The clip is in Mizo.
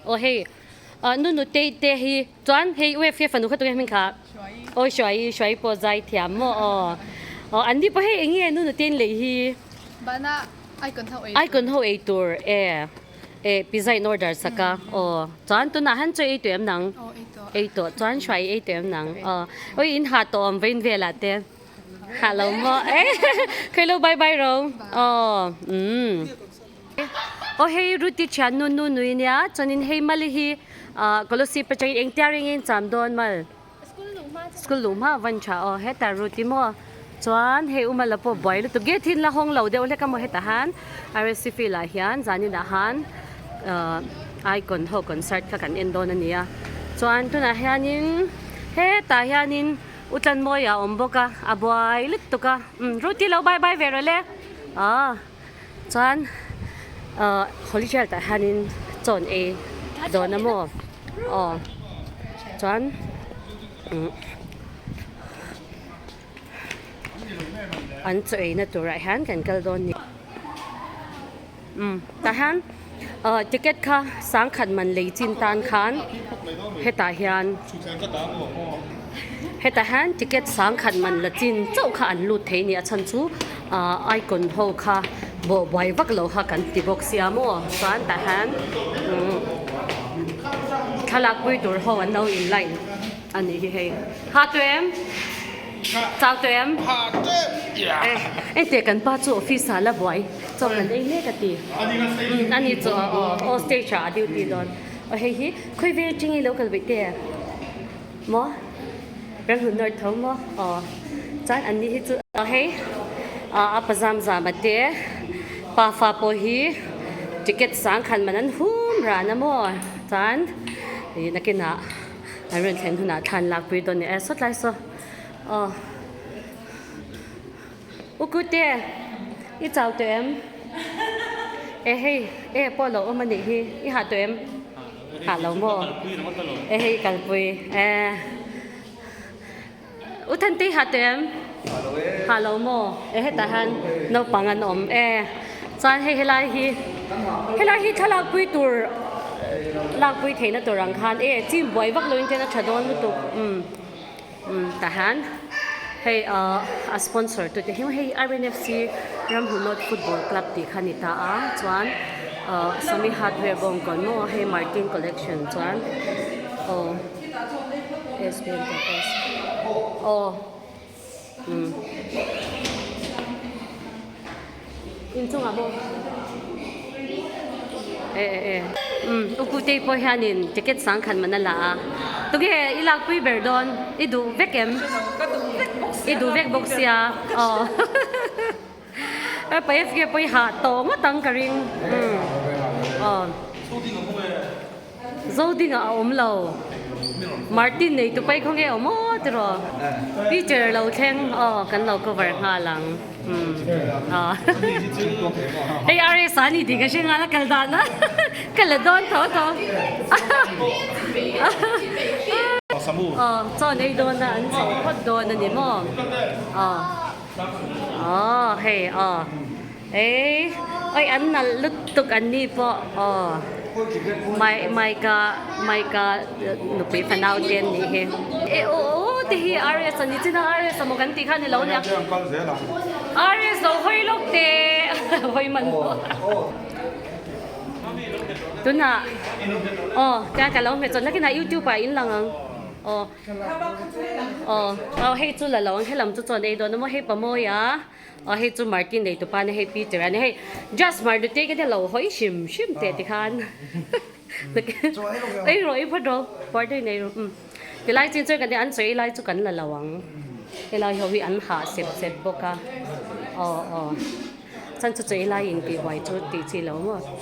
Aw hei nu nutei te hi chuan hei UFA fanu kha tunge hming kha? Aw Hruaii, Hruaii pawh zai thiam maw aw. Aw an ni pawh hei eng nge nu nutei an lei hi? Bana icon ho ei tur. Icon ho ei tur e e pizza in order sak a aw chuan tunah han chaw ei tawh em nang? Aw ei tawh. Ei tawh chuan Hruaii ei tawh em nang? Aw awi in ha tawh awm vawiin velah te. Ha lo maw e khawi lo bye bye ro aw umm. Aw hei Ruti thian nu nu nui nia chuanin hei mali hi ah Kolosip atangin engtia ringin cham dawn mal school luh hma van tha aw heta Ruti maw chuan hei Umala pawh buai lutuk gate hi la hawng lo deuh hlek a maw hetah han RSC field ah hian zaninah han ah icon ho concert kha kan en dawn a nia chuan tunah hianin hetah hianin. U Tlanmawia a awm bawk a, a buai lutuk a, umm Ruti lo bye bye ve rawh le aw chuan ahh Holy Child ah hianin chawn ei dawn a maw aw chuan umm an chaw eina turah hian kan kal dawn ni umm tah hian ahh ticket kha sangkhat man lei chin tan khan hetah hian hetah hian ticket sangkhat man la chin chauh kha an lut thei a ni a chhan chu ahh icon ho kha bawh buai vak lo kha kan ti bawk sia maw chuan tah hian umm thlalak pui tur ho an lo in line a nih hi hei ha tuem. Chau tawh em? Eh, engtiah kan pa chu office ah la buai chaw kan ei mek a ti. Umm ani chu aw aw stage ah a duty dawn. Aw hei hi khawi vel atangin i lo kal vaih te maw? Ramhlun North tho maw? Aw chuan an ni hi chu aw hei a pa zam zam a te pa fa pawh hi ticket sangkhat man an hum ran a maw? Chuan ih nakinah. An rawn thlen hunah thlan lak pui dawn ni e sawt lai saw aw u kute i chau tawh em e hei e pawh lo awm a nih hi i hah tawh em hah lo maw e hei kalpui e u Thantei hah tawh em hah lo maw e hetah hian naupang an awm e chuan hei helai hi helai hi thlalak pui tur lak pui theihna tur ang khan e chim buai vak loin ten a tha dawn lutuk umm umm tah hian hei ahh a sponsor tute hi hei R N F C Ramhunawt football club tih kha a ni ta a chuan ahh Sawmi hardware bawngkawn maw hei Martin collection chuan aw. Aw umm inchungah maw e e e umm u kutei pawh hianin ticket sangkhat man a la a tunge i lakpui ber dawn i duh vek em i duh vek bawk sia aw paef nge pawh i hah tawh ngawt ang ka ring umm aw. Zodinga a awm lo. Martin nei tu pai khaw nge awm aw tiraw? Teacher lo thleng aw kan lo cover nghal ang. Umm aw hei RS a ni tih ka hre nghal a kal dan a ka la dawn tho tho. Aw chaw nei dawn a an chho phawt dawn a ni maw? Aw aw hei aw. Ei oi an nalh lutuk an ni pawh aw mai mai ka mai ka nupui fanau te an nih hi e aw aw te hi RS a ni chin a RS a maw kan tih kha ni lo nia RS lo hawi lawk te hawi man pawh tunah aw tia ka lo hmet chuan nakinah youtube ah in lang ang aw aw aw hei chu la lo ang helam chu chuan ei dawn a maw hei pamawi a. Aw hei chu Martin nei tupa nia hei Peter a nia hei just mar nute ka nia lo hawi hrim hrim teh tikhan ei rawh ei phawt rawh puar deuhin ei rawh umm tilai chin chuan kan nia an sawi lai chu kan la lo ang helai ho hi an hah sep sep bawk a aw aw chuan chu chawi lai intih buai chu tih chi lo maw.